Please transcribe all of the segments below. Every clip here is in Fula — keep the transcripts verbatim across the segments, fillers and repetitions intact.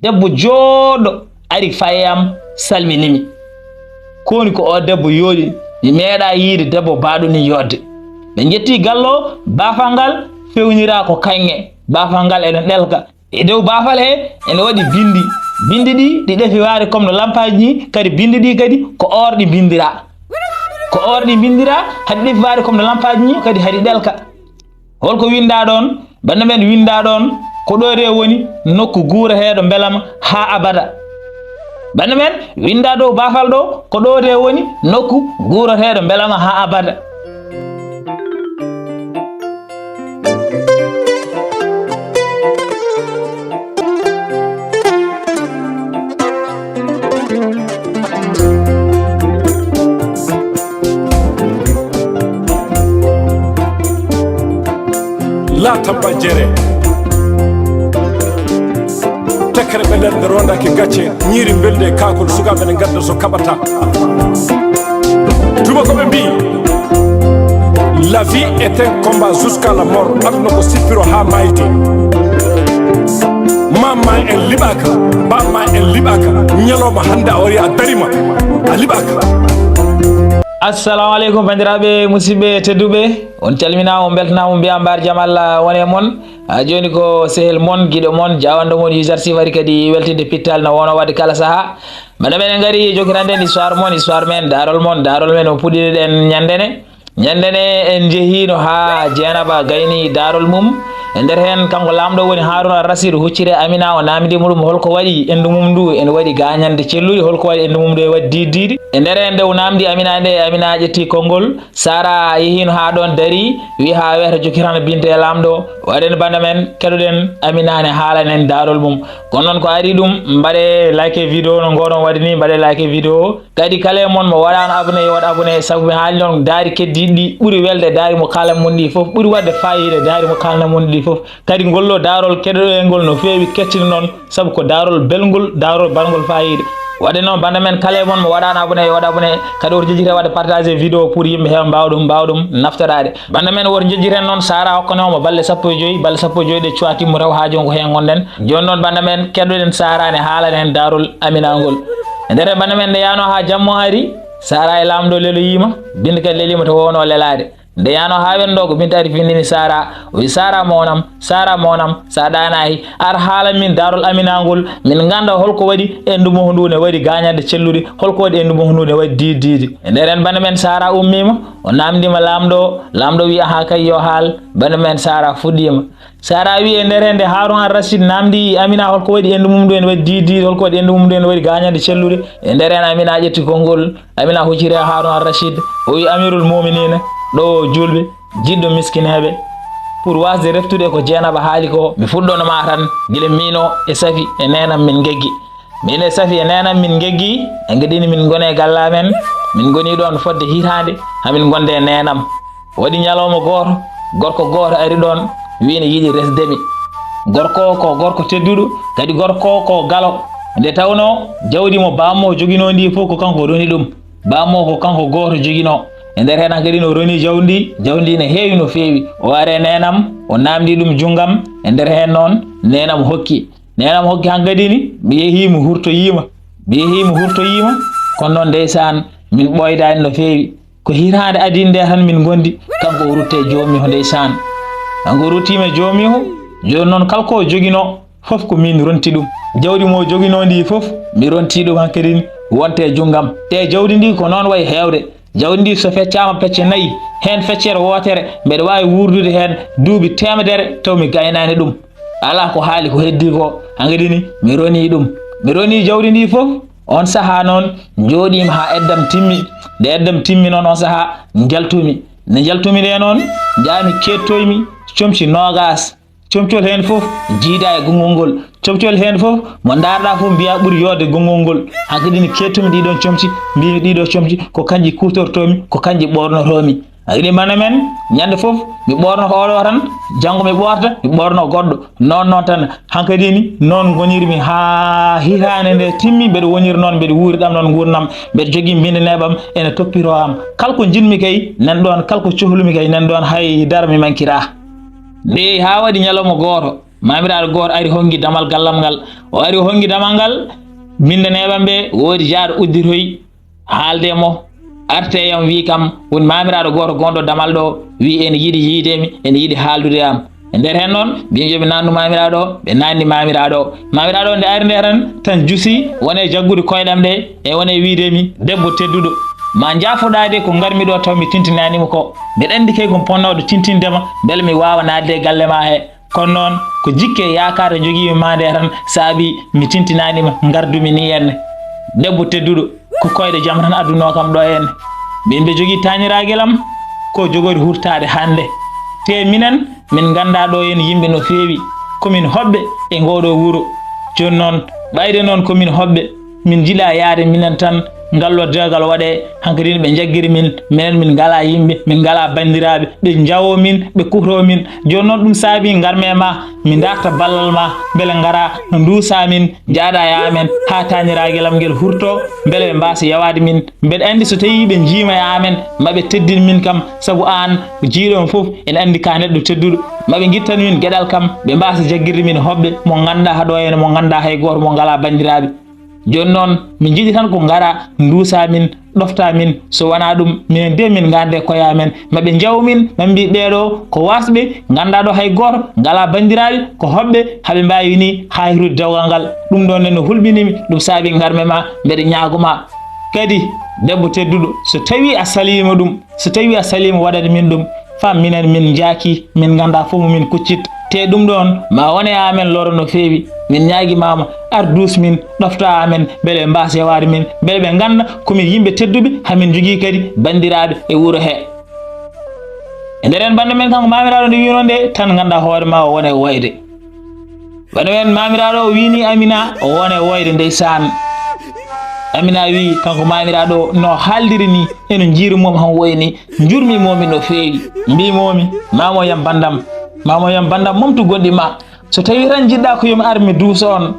Debbo jooɗɗo ari faye am, salmini mi. Ko woni ko o debbo yooɗi, mi meeɗaa yiide debbo baaɗo ni yooɗde. Ɓe njetti gallo, baafal ngal fewniraa ko kaŋŋe, baafal ngal ene ɗelka. E dow baafal he ene waɗi binndi. Binndi ɗi, ɗi ɗefi waade comme no lampaaji ni, kadi binndi ɗi kadi ko or ɗi mbinndiraa. Ko or ɗi mbinndiraa, haɗi ɗefi waade comme no lampaaji ni, kadi haɗi ɗelka. Holko winndaa ɗoon? Bannda men, winndaa ɗoon ko ɗo de woni nokku guureteeɗo mbelama haa abada. Bannda men, winndaa dow baafal ɗo ko ɗo de woni nokku guureteeɗo mbelama haa abada. Laata ba jere. Tekkere ɓe nder nde rondake gacce, ñiiri mbeldi e kaakol, sukaaɓe ne ngadda so kaɓata. Tuma ko ɓe mbii, la vie est un combat jusqu'à la mort. Aduna ko sippiro haa maayde. Maam ma en liɓaaka, baam ma en liɓaaka. Ñalawma hannde a wari a darima, a liɓaaka. Assalamu aleykum, banndiraaɓe, musidɓe tedduɓe. On calminaama, on mbeltanaama, on mbiyaa mbaar jam Allah won e mon. Haa jooni ko sehil mon, giɗo mon, jaawanɗo mon, U J R C wari kadi weltinde pittal no woono waɗde kala sahaa. Bannda men en ngari jokkitande histoire mon, histoire men, daarol mon, daarol men o puɗɗiɗen ñannde ne. Ñannde ne en njehiino haa Jeenaba gayni daarol mum. E nder heen kanko laamɗo woni Haaruna Rasiid hucciri e Amina, o naamndii mo ɗum holko waɗi enndu mum ndu ene waɗi gaañande celluɗi, holko waɗi enndu mum ndu e waɗi diidiiɗi. E nder heen nde o naamndii Amina nde, Amina ƴetti konngol. Sara yehiino haa ɗoon darii, wiyi haa weeta jokkitana binte e laamɗo. Waɗen bannda men, keɗoɗen Amina ne haalana en daarol mum. Kono noon ko adii ɗum, mbaɗee like vidéo no ngoɗon waɗi ni, mbaɗee like vidéo. Kadi kala e mon mo waɗaano abonné, yo waɗ abonné, sabu mi haali noon daari keddiiɗi ɗi ɓuri welde daari mo kaalan mon ɗi fof, ɓuri waɗde faayiida daari mo kaalan mon ɗi fof. Kadi ngol ɗo daarol keɗoɗen ngol no feewi kettino noon, sabu ko daarol belngol, daarol barngol faayiida. Waɗde noon bannda men kala e mon mo waɗaano abonné, yo waɗ abonné, kadi woto jejjite waɗde partagé vidéo pour yimɓe heewa mbaawa ɗum, mbaawa ɗum naftoraade. Bannda men woto jejjiten noon Sara hokkanoomo balɗe sappo e joy, balɗe sappo e joy ɗe cuwaa timmo taw haa jooni ko heen ngonɗen. Jooni noon bannda men keɗoɗen Sara ne haalana en daarol Amina ngol. E nder bannda men nde yaano haa jammo ari, Sara e laamɗo leloyiima, binte kadi leliima to woono lelaade. Nde yaano haa wendo ko binte ari findini Sara, o wi Sara monam, Sara monam, sa ɗaanaaki, ar haalan min daarol Amina ngol, min ngannda holko waɗi enndu mo ndu ne waɗi gaañande celluɗi, holko waɗi enndu mo ndu ne waɗi diidiidi. E nder heen bannda men Sara ummiima, o naamndiima laamɗo, laamɗo wi ahaa kay yo haal, bannda men Sara fuɗɗiima. Sara wi e nder heen nde Haaruna Rasiid naamndii Amina holko waɗi enndu mum ndu ene waɗi diidiidi, holko waɗi enndu mum ndu ene waɗi gaañande celluɗi. E nder heen Amina ƴetti konngol, Amina hucciri e Haaruna Rasiid, o wi Amirul Muminina, ɗo o juulɓe, jiɗɗo miskineeɓe. Pour waasde reftude ko Jeenaba haali ko, mi fuɗɗono ma tan, gila miino e Safi e neenam min ngeggi. Min e Safi e neenam min ngeggi, e ngadini min ngoni e galle amen, min ngoni ɗoon fodde hitaande, hamin ngonde e neenam. Waɗi ñalawma gooto, gorko gooto ari ɗoon, wi ne yiɗi resde mi. Gorko o ko gorko tedduɗo, kadi gorko o ko galo. Nde tawnoo jawdi mo baammo joginoo ndi fof ko kanko roni ɗum. Baammo ko kanko gooto joginoo. E nder heen hankadi no roni jawdi ndi, jawdi ndi ne heewi no feewi. O ari e neenam, o naamndii ɗum junngam, e nder heen noon neenam hokki. Neenam hokki hankadi ni, mi yehii mi hurtoyiima. Mi yehii mi hurtoyiima, kono noon ndeysaan min ɓooydaani no feewi. Ko hitaande adii nde tan min ngondi, kanko o rutte e joomiho ndeysaan. Kanko o ruttiima e joomiho, jooni noon kala ko o joginoo fof ko min ronti ɗum. Jawdi mo o joginoo ndi fof mi ronti ɗum hankadi wonte e junngam. Te jawdi ndi ko noon wayi heewde. Jawdi ndi so feccaama pecce nayi, heen feccere wootere mbeɗa waawi wuurdude heen duuɓi teemedere taw mi gaynaani ɗum. Alaa ko haali ko heddii ko, hankadi ni mi ronii ɗum. Mi ronii jawdi ndi fof. Oon sahaa noon njooɗiima haa eddam timmi. Nde eddam timmi noon oon sahaa njaltumi. Nde njaltumi nde noon njaami keettoymi comci noogaas. Comcol heen fof jiida e gonngol ngol. Comcol heen fof mo ndaarɗaa fof mbiyaa ɓuri yoorde gonngol ngol. Hankadi ni keettumi ɗiɗoon comci, mbiimi ɗiɗo comci ko kanji kuutortoomi, ko kanji ɓoornotoomi. Hankadi bannda men, ñande fof mi ɓoornoto oɗo tan, janngo mi ɓoorta, mi ɓoorno goɗɗo. Noon noon tan, hankadi ni noon ngonirmi haa hitaande nde timmi, mbeɗa woniri noon, mbeɗa wuuri ɗam noon nguurndam, mbeɗa jogii mbinnde neeɓam, ene toppitoo am. Kala ko njiɗmi kay, nan ɗoon, kala ko cohlumi kay, nan ɗoon, hay dara mi mankiraa. Nde haa waɗi ñalawma gooto, Maamiraaɗo gooto ari honngi damal gallam ngal. O ari o honngi damal ngal, min nde neeɓam ɓe, woodi jaaɗo udditoyi haalde e mo, arte e yam, wii kam, woni maamiraaɗo gooto gonɗo damal ɗo, wii ene yiɗi yiide mi, ene yiɗi haaldude e am. E nder heen noon, mbiimi yo ɓe naannu maamiraaɗo o, ɓe naanni maamiraaɗo o. Maamiraaɗo o nde ari nde tan, tan jusi, woni e jaggude koyɗam ɗe, e woni e wiide mi, debbo tedduɗo, ma njaafoɗaa de ko ngarmi ɗo taw mi tintinaani ma ko. Mbeɗa anndi kay ko mi ponnooɗo tintinde ma, mbele mi waawa naatde e galle ma he. Kono noon, ko jikke e yaakaar njogiimi ma nde tan saabi mi tintinaani ma, ngardumi ni henne. Debbo tedduɗo, ko koyɗe jam tan addunoo kam ɗo henne. Mbiimi ɓe jogii taaniraagal am, ko jogori hurtaade hannde. Te minen, min nganndaa ɗo heen yimɓe no feewi. Ko min hoɓɓe e ngoo ɗoo wuro. Jooni noon, ɓayde noon ko min hoɓɓe, min njilaa yaade minen tan, ngal ɗo dewgal waɗee, hankadi ɓe njaggiri min, minen min ngalaa yimɓe, min ngalaa banndiraaɓe, ɓe njawoo min, ɓe kuhroo min. Jooni noon ɗum saabii ngarmi e ma, mi ndaarta ballal ma, mbele ngaraa no nduusaa min, njaaɗaa e amen, haa taaniraagal am ngel hurtoo, mbele ɓe mbaasa yawaade min. Mbeɗa anndi so tawii ɓe njiima e amen, ma ɓe teddin min kam, sabu aan ko jiyɗo am fof ene anndi ka neɗɗo tedduɗo. Ma ɓe ngittan min geɗal kam, ɓe mbaasa jaggirde min hoɓɓe mo nganndaa haɗo heen, mo nganndaa hay gooto, mo ngalaa banndiraaɓe. Jooni noon, min njiɗi tan ko ngaraa nduusaa min, ɗoftaa min, so wonaa ɗum, minen de min ngannde koye amen. Ma ɓe njaw min, ma ɓe mbii ɓeeɗo ko waasɓe, nganndaa ɗo hay gooto, ngalaa banndiraaɓe, ko hoɓɓe, haɓe mbaawi ni haayrude dewgal ngal. Ɗum ɗoon ne no hulɓinii mi, ɗum saabii ngarmi e ma, mbeɗa ñaagoo ma. Kadi, debbo tedduɗo, so tawii a saliima ɗum, so tawii a saliima waɗande min ɗum, fam minen min njaaki, min nganndaa fof mo min kuccit. Te ɗum ɗoon, ma wone amen loro no feewi. Min ñaagii ma ma, ar duus min, ɗoftaa amen, mbele ɓe mbaasa yawaade min, mbele ɓe ngannda ko min yimɓe tedduɓe, haa min njogii kadi banndiraaɓe e wuro he. E nder heen bannda men kanko maamiraaɗo nde wiynoo nde, tan nganndaa hoore ma o wone woyde. Wano en maamiraaɗo o wiini Amina, o wone woyde ndeysaan. Amina wii, kanko maamiraaɗo no haaldiri ni, eno njiiri mum han woyni, njurmi momi no feewi. Mbii momi, maamo yam banndam, maamo yam banndam momtu gonɗi ma. So tawii tan njiɗɗaa ko yomi ar mi duuso on,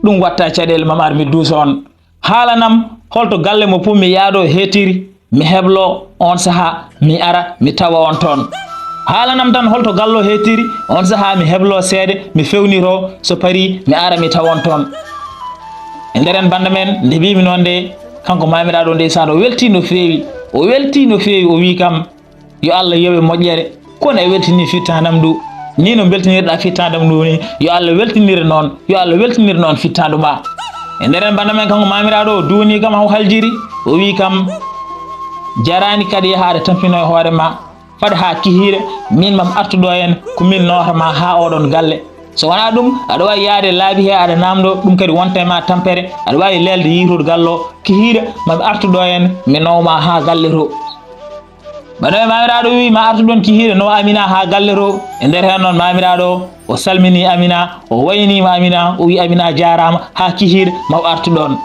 ɗum watta caɗeele mam ar mi duuso on. Haalanam holto galle mo Pummi Yaado heetiri, mi heblo on saha, mi ara, mi tawa on toon. Haalanam tan holto gallo heetiri, on saha mi heblo seede, mi fewnito, so pari, mi ara, mi tawa on toon. E nder en bannda men, nde mbiimi noon nde, kanko maamiraaɗo ndeysaan, o weltii no feewi, o weltii no feewi, o wii kam, yo Allah yoɓe moƴƴere, kono a weltinii fittaandam ndu. Ni no mbeltinirɗaa fittaandam ndu ni, yo Allah weltinir noon, yo Allah weltinir noon fittaandu ma. E nder en bannda men kanko maamiraaɗo o duunii kam haw haljiri, o wii kam, jaraani kadi yaha aɗa tampinoo e hoore ma, fad haa kihiiɗe, min mam artu ɗo en, ko min noota ma haa oɗon galle. So wonaa ɗum, aɗa waawi yahde laabi he aɗa naamndoo, ɗum kadi wonta e ma tampere, aɗa waawi leelde yiitol gallo, kihiiɗe, mam artu ɗo en, mi noowa ma haa galle to. Bano e maamiraaɗo wii, ma artu ɗoon kihiiɗe, noowa Amina haa galle to. E nder heen noon, maamiraaɗo o salminii Amina, o wayniima Amina, o wii, Amina jaaraama, haa kihiiɗe, ma o artu ɗoon.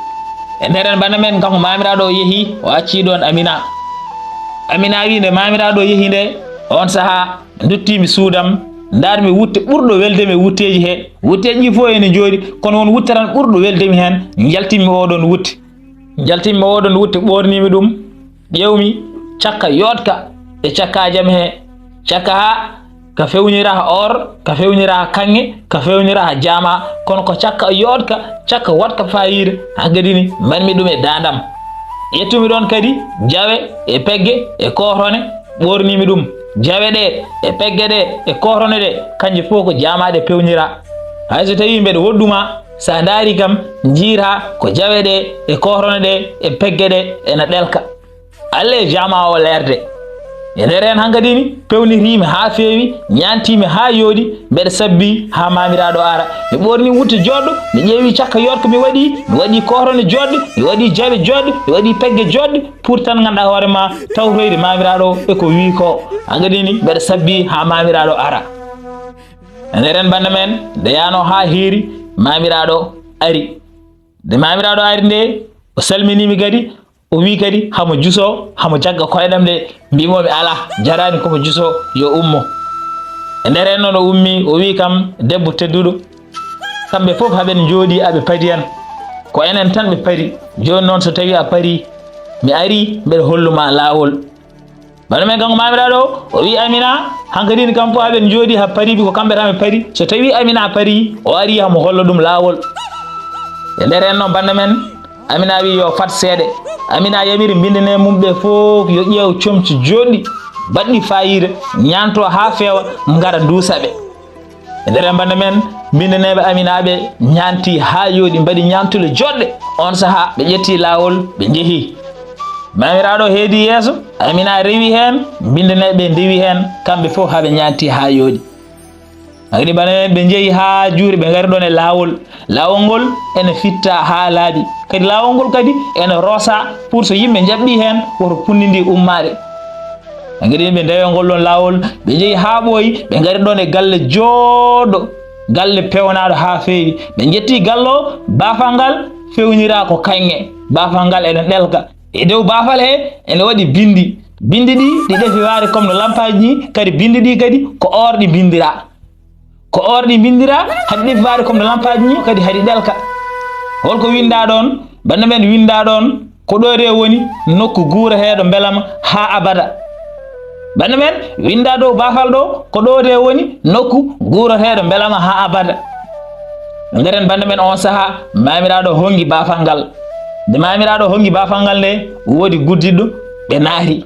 E nder heen bana men, kanko maamiraaɗo o yehi, o accii ɗoon Amina. Amina wii, nde maamiraaɗo o yehi nde, oon sahaa, nduttiimi suudam, ndaarmi wutte ɓurɗo welde mi e wutteeji he. Wutteeji ɗi fof ene njooɗi, kono won wutte tan ɓurɗo welde mi heen, njaltinmi oo ɗoon wutte. Njaltinmi oo ɗoon wutte, ɓoorniimi ɗum, ƴeewmi cakka yooɗka e cakkaaji am he. Cakka haa ka fewnira or, ka fewnira kaŋŋe, ka fewnira jaama, kono ko cakka yooɗka, cakka waɗka faayiida, hankadi ni mbaɗmi ɗum e daandam. Ƴettumi ɗoon kadi jawe e pegge e kootone, ɓoorniimi ɗum. Jawe ɗe e pegge ɗe e kootone ɗe, kanje fof ko jaamaaɗe pewnira. Hay so tawii mbeɗa woɗɗuma, so a ndaari kam, njiiraa ko jawe ɗe e kootone ɗe e pegge ɗe ena ɗelka. Alla e jaama o leerde. E nder heen hankadi ni, pewnitiimi haa feewi, ñaantiimi haa yooɗi, mbeɗa sabbii haa maamiraaɗo ara. Mi ɓoornii wutte jooɗɗo, mi ƴeewi cakka yooɗka mi waɗi, mi waɗi kootone jooɗɗe, mi waɗi jawe jooɗɗe, mi waɗi pegge jooɗɗe, pour tan nganndaa hoore ma tawtoyde maamiraaɗo e ko wii ko. Hankadi ni, mbeɗa sabbii haa maamiraaɗo ara. E nder heen bannda men, nde yaanoo haa hiiri, maamiraaɗo ari. Nde maamiraaɗo ari nde, o salminiimi kadi, o wii kadi, hamo juso, hamo jagga koyɗam ɗe, mbiimoomi, alaa, jaraani komo juso, yo ummo. E nder heen noon o ummii, o wii kam, debbo tedduɗo, kamɓe fof haɓen njooɗii aɓe padi en. Ko enen tan ɓe padi. Jooni noon so tawii a parii, mi arii, mbeɗa hollu ma laawol. Bana men kanko maamiraaɗo, o wi Amina, hankadin kam fof aɓen njooɗi ha pariɓe ko kamɓe tan ɓe pari. So tawi Amina pari, o ari hamo holla ɗum laawol. E nder en noon bana men, Amina wi yo fat seeɗe. Amina yamiri mbindane mum ɓe fof yo ƴeew comci joɗɗi, baɗɗi fayida, ñaanto ha feewa, ngara duusa ɓe. E nder en bana men, mbindaneeɓe Amina ɓe ñaanti ha yooɗi, mbaɗi ñaantule joɗɗe. On saha ɓe ƴetti laawol, ɓe njehi. Maamiraaɗo heedi yeeso, Amina rewi heen, mbindaneeɓe ndewi heen, kamɓe fof ha ɓe ñaanti ha yooɗi. Hankadi bana men ɓe njehi ha juuri, ɓe ngari ɗon e laawol. Laawol ngol ene fitta ha laaɓi. Kadi laawol ngol kadi ene roosa pour so yimɓe njaɓɓi heen, woto pundi ndi ummaade. Hankadi ɓe ndewi ngol ɗon laawol, ɓe njehi ha ɓooyi, ɓe ngari ɗon e galle jooɗɗo, galle pewnaaɗo ha feewi. Ɓe njetti galle o, baafal ngal fewnira ko kaŋŋe. Baafal ngal ene ɗelka. E dow baafal he ene waɗi bindi. Bindi ɗi, ɗi ɗefi waade comme no lampaaji ni, kadi bindi ɗi kadi ko or ɗi mbindira. Ko or ɗi mbindira, haɗi ɗefi waade comme no lampaaji ni, kadi haɗi ɗelka. Holko winda ɗon? Bana men winda ɗon, ko ɗo de woni nokku guurateeɗo mbelama ha abada. Bana men winda dow baafal ɗo, ko ɗo de woni nokku guurateeɗo mbelama ha abada. Nder en bana men on saha, maamiraaɗo hongi baafal ngal. Nde maamiraaɗo hongi baafal ngal nde, woodi guddiɗo ɓe naati.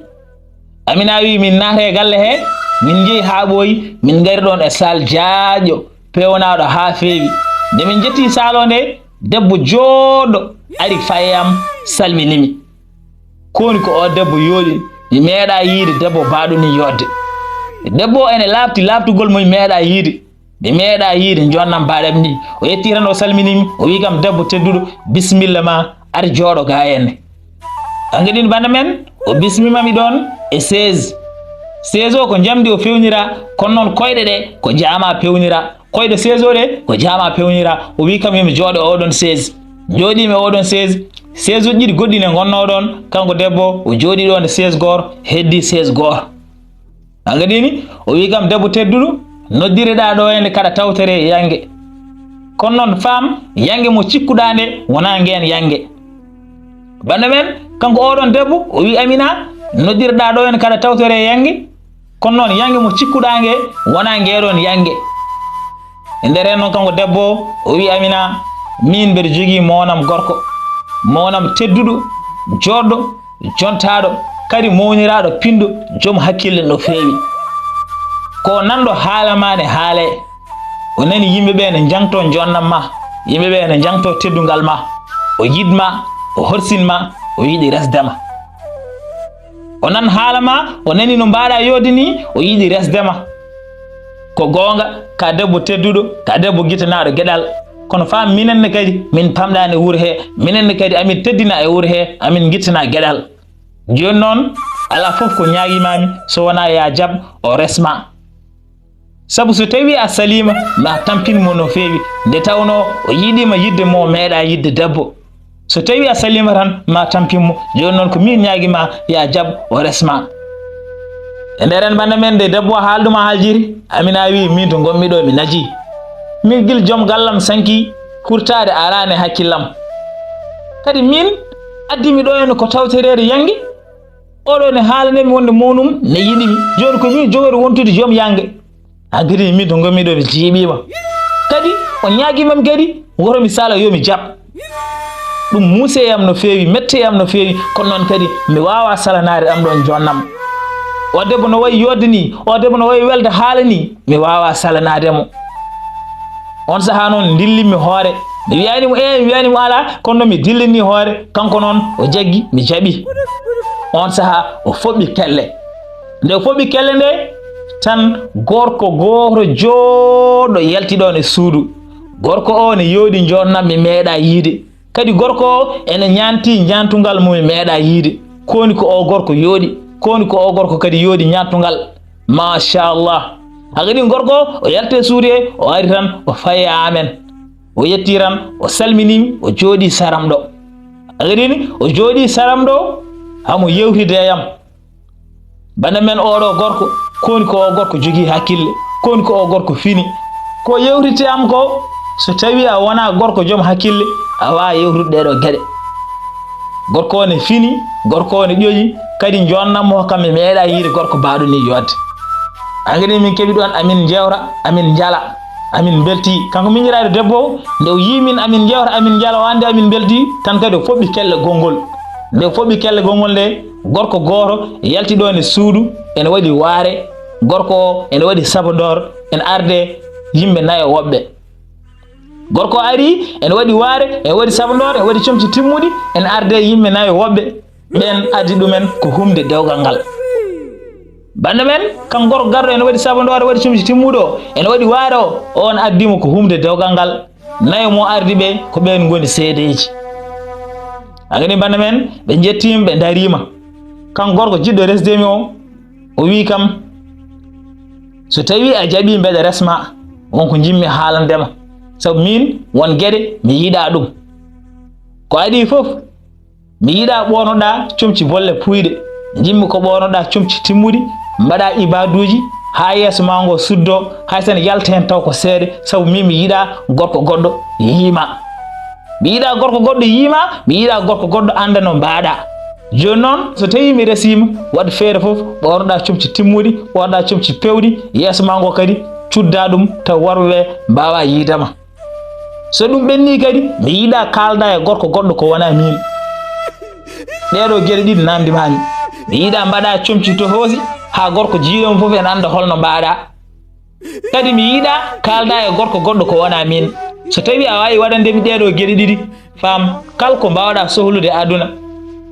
Amina wi, min naate galle he, min njehi ha ɓooyi, min ngari ɗon e saal jaaƴo, pewnaaɗo ha feewi. Nde min njetti saal o nde, debbo jooɗɗo ari faye am, salminimi. Ko woni ko o debbo yooɗi, mi meeɗa yiide debbo baaɗo ni yodde. Debbo o ene laaɓti laaɓtugol mo mi meeɗa yiide. Mi meeɗa yiide jonnam baaɗam ni. O yetti tan o salminimi, o wi kam, debbo tedduɗo, bisimilla ma, ar jooɗo ga henne. Hankadi bana men, o bismimami ɗon e seize. Seize o ko njamdi o fewnira, kono noon koyɗe ɗe ko jaama pewnira. Koyɗe seize o ɗe ko jaama pewnira. O wi kam yo mi jooɗo e oɗon seize. Jooɗimi e oɗon seize. Seize uji ɗiɗi goɗɗi ne ngonno ɗon, kanko debbo o jooɗi ɗon e seize goor, heddi seize goor. Hankadi ni, o wi kam, debbo tedduɗo, noddireɗa ɗo henne kaɗa tawtore e yange. Kono noon faam, yange mo cikkuɗa nde, wona ngeen yange. Bana men, kanko oɗon debbo, o wi Amina, noddireɗa ɗo henne kaɗa tawtore e yange. Kono noon yange mo cikkuɗa nge, wona ngeɗon yange. E nder heen noon kanko debbo o, o wi Amina, min mbeɗa jogii mownam gorko, mownam tedduɗo, jooɗɗo, jontaaɗo, kadi mawniraaɗo, pinɗo, joom hakkille no feewi. Ko nanɗo haala ma ne haale. O nani yimɓe ɓe ne njangto jonnam ma, yimɓe ɓe ne njangto teddungal ma. O yiɗ ma, o horsin ma, o yiɗi resde ma. O nan haala ma, o nani no mbaɗa yodde ni, o yiɗi resde ma. Ko goonga, ka debbo tedduɗo, ka debbo gitanaaɗo geɗal. Kono faam minen ne kadi, min pamɗani wuro he, minen ne kadi amin teddina e wuro he, amin gittana geɗal. Jooni noon, alaa fof ko ñaagimami, so wonaa ya jaɓ o resma. Sabu so tawi a salima, ma tampin mo no feewi, nde tawno o yiɗima yidde mo meeɗa yidde debbo. So tawi a salima tan, ma tampin mo. Jooni noon ko min ñaagima, ya jaɓ o resma. E nder en banda men nde debbo o haalɗuma haaljiri, Amina wi, min to ngonmi ɗo mi naji. Min gil joom gallam sanki, hurtaade arani hakkillam. Kadi min addimi ɗo henne ko tawtoreede yange. Oɗo ne haalanemi wonde monum ne yiɗimi. Jooni ko min jogori wontude joom yange. Hankadi min to ngonmi ɗo mi jiiɓima. Kadi o ñaagimam kadi woto mi sala yo mi jaɓ. Ɗum muuse yam no feewi, mette yam no feewi, kono noon kadi mi waawa salanaade ɗam ɗon jonnam. O debbo no wayi yodde ni, o debbo no wayi welde haala ni, mi waawa salanaade mo. On saha noon ndillimmi hoore. Mi wiyani mo ee, mi wiyani mo alaa, kono mi dillini hoore. Kanko noon o jaggi, mi jaɓi. On saha o foɓɓi kelle. Nde o foɓɓi kelle nde, tan gorko gooto jooɗo yalti ɗon e suudu. Gorko o ne yooɗi jonnam mi meeɗa yiide. Kadi gorko o ene ñaanti ñaantungal mo mi meeɗa yiide. Ko woni ko o gorko yooɗi, ko woni ko o gorko kadi yooɗi ñaantungal. Machallah. Hankadi gorko o, o yalti e suudu he, o ari tan, o fayi e amen. O yetti tan, o salminimi, o jooɗi saram ɗo. Hankadi o jooɗi saram ɗo, hamo yewtide e yam. Bana men oɗo gorko, ko woni ko o gorko jogii hakkille, ko woni ko o gorko fini. Ko yewtiti am ko, so tawi a wona gorko joom hakkille, a waawa yewtude ɗeɗo geɗe. Gorko o ne fini, gorko o ne ƴoƴi, kadi joonnam mo kam mi meeɗa yiide gorko baaɗo ni yodde. Angani min keɓi ɗon amin jewta, amin njala, amin mbelti. Kanko miñiraaɗo debbo o, nde o yii min amin jewta, amin njala, o anndi amin mbelti, tan kadi o foɓɓi kelle gonngol. Nde o foɓɓi kelle gonngol nde, gorko gooto yalti ɗon e suudu, ene waɗi waare, gorko o ene waɗi sabondoor, ene arde yimɓe nayo woɓɓe. Gorko o ari, ene waɗi waare, ene waɗi sabondoor, ene waɗi comci timmuɗi, ene arde yimɓe nayo woɓɓe, ɓeen addi ɗumen ko humde dewgal ngal. Bannde men, kan gorko garɗo ene waɗi sabondoor, waɗi comci timmuɗo, ene waɗi waare o, on addi mo ko humde dewgal ngal. Nayo mo ardi ɓe, ko ɓeen ngoni seedeeji. Angani bannde men, ɓe njettiima, ɓe ndariima. Kan gorko jiɗɗo resde mi o, o wii kam, "So tawii a jaɓii mbeɗa resma, won ko njiɗmi haalande ma. Sabu miin, won geɗe mi yiɗaa ɗum. Ko adii fof, mi yiɗaa ɓoornoɗaa comci bolle puuyɗe. Njiɗmi ko ɓoornoɗaa comci timmuɗi, mbaɗaa ibaaduuji haa yeeso maa ngo suddoo, hay so ne yalta heen taw ko seeɗa, sabu miin mi yiɗaa gorko goɗɗo yii ma. Mi yiɗaa gorko goɗɗo yii ma, mi yiɗaa gorko goɗɗo annda no mbaaɗaa. Jooni noon, so tawii mi resiima, waɗ feere fof, ɓoornoɗaa comci timmuɗi, ɓoornoɗaa comci peewɗi, yeeso maa ngo kadi cuddaa ɗum, taw worɓe ɓe mbaawaa yiide ma. So ɗum ɓennii kadi, mi yiɗaa kaaldaa e gorko goɗɗo ko wonaa miin. Ɗeeɗoo geɗe ɗiɗi naamndi maa mi. Mi yiɗaa mbaɗaa comci tohoosi haa gorko jiiɗo mo fof ene annda hol no mbaaɗaa. Kadi mi yiɗaa kaaldaa e gorko goɗɗo ko wonaa miin. So tawii a waawii waɗande mi ɗeeɗoo geɗe ɗiɗi, faam, kal ko mbaawɗaa sohlude e aduna,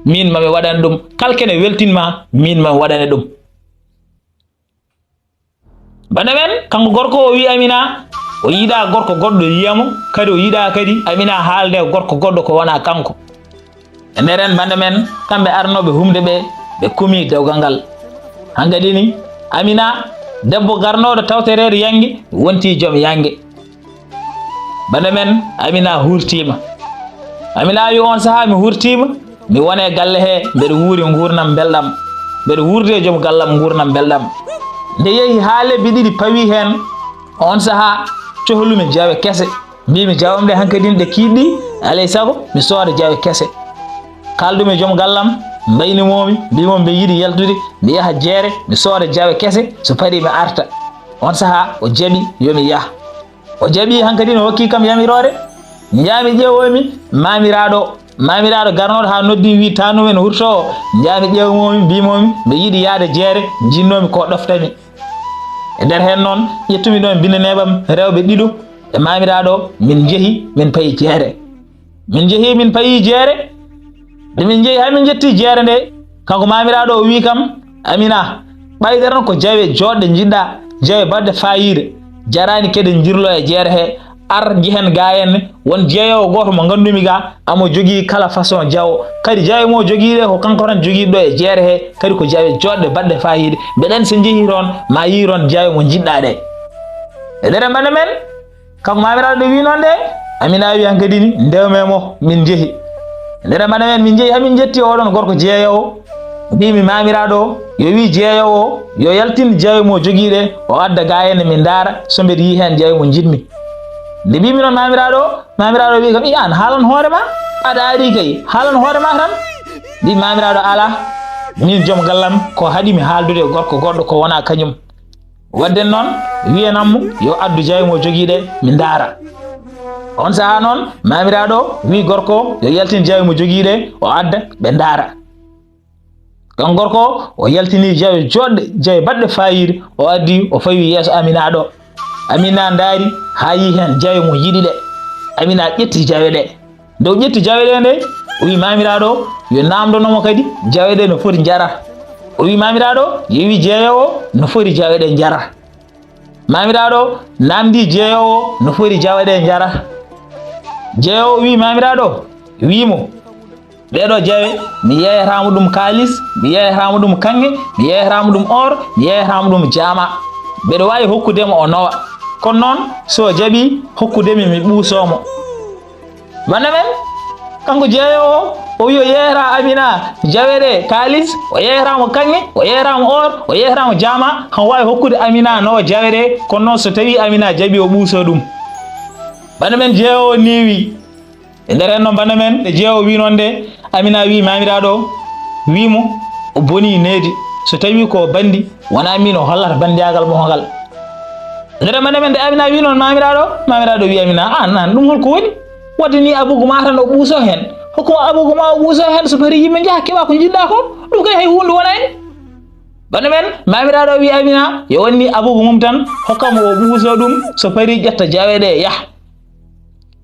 miin ma mi waɗane ɗum. Kal kene weltin ma, miin ma mi waɗane ɗum." Bannde men, kanko gorko o wii Amina, o yiɗaa gorko goɗɗo yiya mo, kadi o yiɗaa kadi Amina haalde e gorko goɗɗo ko wonaa kanko. E nder en bannde men, kamɓe arnooɓe humde ɓe, ɓe kumi dewgal ngal. Hankadi ni, Amina, debbo garnooɗo tawtoreede yannge, wonti joom yannge. Bannde men, Amina hurtiima. Amina wi, "On sahaa mi hurtiima, mi woni e galle he, mbeɗa wuuri nguurndam mbelɗam. Mbeɗa wuurde e joom gallam nguurndam mbelɗam." Nde yehi haa lebbi ɗiɗi pawii heen, on sahaa cohlumi jawe kese. Mbiimi, "Jawe am ɗe hankadi ɗe kiiɗɗi, alay sago mi sooda jawe kese." Kaaldumi e joom gallam, mbaynimoomi, mbiimi, "Mbeɗa yiɗi yaltude, mi yaha jeere, mi sooda jawe kese, so parii mi arta." On sahaa o jaɓi yo mi yah. O jaɓi hankadi, no hokki kam yamiroore. Njaami ƴeewoomi maamiraaɗo, maamiraaɗo garnooɗo haa noddi wi, "Taanum en hurto o." Njaami ƴeewoomi, mbiimoomi, "Mbeɗa yiɗi yahde jeere, njinnoomi ko ɗoftami." E nder heen noon, ƴettumi ɗoon binndee-neeɓam rewɓe ɗiɗo e maamiraaɗo, min njehi, min payi jeere. Min njehi, min payi jeere. Nde min njehi, haa min njetti jeere nde, kanko maamiraaɗo o wii kam, "Amina, ɓayde tan ko jawe jooɗɗe njiɗɗaa, jawe baɗɗe faayiida, jaraani kadi njirlo e jeere he, ar njehen gaa en, won jeeyoowo gooto mo nganndumi gaa, amo jogii kala façon jawo, kadi jawe mo jogii ɗe ko kanko tan jogii ɗo e jeere he, kadi ko jawe jooɗɗe baɗɗe faayiida, mbeɗen so njehii toon, ma yii toon jawe mo njiɗɗaa ɗe." E nder en bannde men, kanko maamiraaɗo nde wii noon de, Amina wi hankadi ni, "Ndewme mo, min njehi." Nder mbaɗa men, min njehi, haa min njetti oɗon gorko jeeyoowo. Mbiimi maamiraaɗo o, yo wii jeeyoowo o, yo yaltin jawe mo jogii ɗe, o adda gaa henne min ndaara, so mbeɗa yii heen jawe mo njiɗmi. Nde mbiimi noon maamiraaɗo o, maamiraaɗo o wii kam, "I aan, haalan hoore ma, aɗa ari kay, haalan hoore ma tan." Mbii maamiraaɗo, "Alaa, min joom gallam ko haɗi mi haaldude e gorko goɗɗo ko wonaa kañum." Wadde noon, wiyanam mo yo addu jawe mo jogii ɗe, mi ndaara. On sahaa noon, maamiraaɗo o wii gorko o yo yaltin jawe mo jogii ɗe, o adda, ɓe ndaara. Kan gorko o, o yaltini jawe jooɗɗe, jawe baɗɗe faayiida, o addi, o fawi yeeso Amina ɗo. Amina ndaari haa yii heen jawe mo yiɗi ɗe. Amina ƴetti jawe ɗe. Nde o ƴetti jawe ɗe nde, o wii maamiraaɗo o yo naamndono mo kadi jawe ɗe no foti njara. O wii maamiraaɗo o yo wii jeeyoowo o no foti jawe ɗe njara. Maamiraaɗo o naamndii jeeyoowo o no foti jawe ɗe njara. Jeeyoowo o wii maamiraaɗo o, wii mo, "Ɗeeɗoo jawe, mi yeeyataama ɗum kaalis, mi yeeyataama ɗum kaŋŋe, mi yeeyataama ɗum or, mi yeeyataama ɗum jaama. Mbeɗa waawi hokkude mo o nawa. Kono noon, so o jaɓii hokkude mi, mi ɓuusoo mo." Bannde men, kanko jeeyoowo o, o wii o yeeyata Amina jawe ɗe kaalis, o yeeyata mo kaŋŋe, o yeeyata mo or, o yeeyata mo jaama, hamo waawi hokkude Amina nawa jawe ɗe, kono noon so tawii Amina jaɓii o ɓuusoo ɗum. Bannde men, jeeyoowo neewi. E nder en noon, bannda men, nde jeewo wi noon nde, Amina wi maamiraaɗo o, wi mo, o bonii needi. So tawii ko banndi, wonaa miin o hollata banndiyaagal mo ngal. E nder en, bannda men, nde Amina wi noon maamiraaɗo, maamiraaɗo wi Amina, "Aan, aan, ɗum hol ko woni? Waɗde ni abugu ma tan o ɓuuso heen. Hokku ma abugu ma o ɓuuso heen, so fari yimɓe njaha keɓa ko njiɗɗa ko, ɗum kay hay huunde wonani." Bannda men, maamiraaɗo wi Amina, yo wonni abugu mum tan, hokka mo o ɓuuso ɗum, so fari ƴetta jawe ɗe, yah.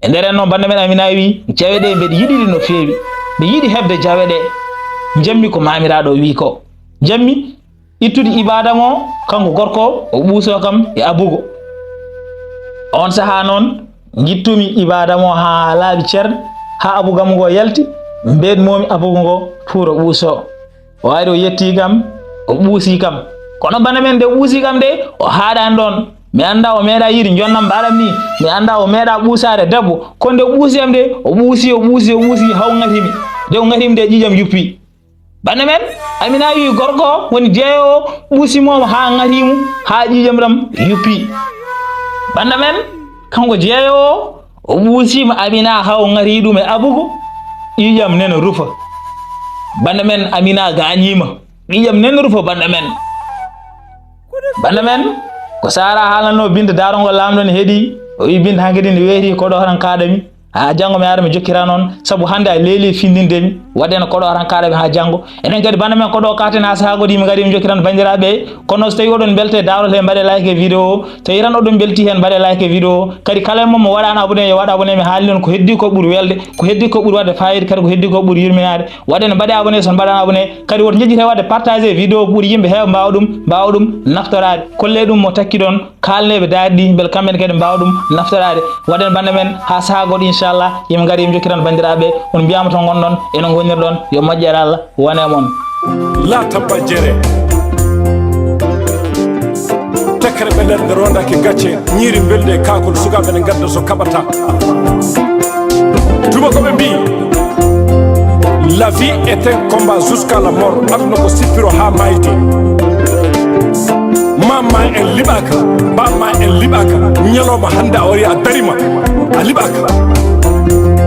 E nder en noon, bannda men Amina wi, "Jawe ɗe mbeɗa yiɗi ɗe no feewi. Mbeɗa yiɗi heɓde jawe ɗe." Njammi ko maamiraaɗo wi ko. Njammi ittude ibaada mo, kanko gorko o, o ɓuuso kam e abugo. On sahaa noon, ngittumi ibaada mo haa laaɓi cer, haa abugo am ngo yalti, mbeɗmomi abugo ngo pour o ɓuuso. O ari o yetti kam, o ɓuusi kam. Kono bannda men, nde o ɓuusi kam de, o haaɗaani ɗoon. Mi anndaa o meeɗa yiide njonnam mbaɗam ni. Mi anndaa o meeɗa ɓuusaade debbo. Kono nde o ɓuusi am de, o ɓuusi, o ɓuusi, o ɓuusi, haa o ŋatimi. Nde o ŋatimi de, ƴiiƴam yuppi. Bannda men, Amina wi gorko woni jeeyo o, ɓuusi mo haa ŋatimo, haa ƴiiƴam ɗam yuppi. Bannda men, kanko jeeyo o, o ɓuusiima Amina haa o ŋati ɗum e abugo, ƴiiƴam nena rufa. Bannda men, Amina gaañiima, ƴiiƴam nena rufa, bannda men. Bannda men, ko Sara haalanno Binta, daarogo Laamɗo ne heɗi, o wi, "Binta, hankadi ne weeti ko ɗo tan kaaɗami. Haa janngo mi ara mi jokkira noon, sabu hannde a leeli findinde mi, waɗde no ko ɗo tan kaaɗami haa janngo." Enen kadi, bannda men, ko ɗo kaaten haa sahaa goɗɗo, yimɓe ngari mi jokkiran banndiraaɓe. Kono so tawii oɗon mbeltee, daaroɗon he, mbaɗee like e vidéo o. So tawii tan oɗon mbeltii heen, mbaɗee like e vidéo o. Kadi kala e mon mo waɗaano abonné, yo waɗ abonné, mi haali noon ko heddii ko ɓuri welde, ko heddii ko ɓuri waɗde fayida, kadi ko heddii ko ɓuri yurminaade. Waɗde ne mbaɗee abonné, so on mbaɗaano abonné. Kadi woto njejjite waɗde partagé vidéo o, ɓuri yimɓe heewa mbaawa ɗum, mbaawa ɗum naftoraade. Kollee ɗum mo takki ɗon, kaalneeɓe daari ɗi, mbele kamɓe ne kadi mbaawa ɗum naftoraade. Waɗen bannda men haa sahaa goɗɗo, inchallah, yimɓe ngari, yimɓe njokkiran banndiraaɓe, on mbiyaama to ngonɗon, eno ngonirɗon, yo moƴƴere Allah wone e mon. La tabba jere. Tekkere ɓe nder nde rondake gacce, ñiiri mbelde e kaakol, sukaaɓe ne ngadda so kaɓata. Tubakoɓe mbi, la vie est un combat jusqu'à la mort. Aduna ko sippiro haa maayde. Ma ma en liɓaaka, ba ma en liɓaaka. Ñalawma hannde a wari a darima, a liɓaaka.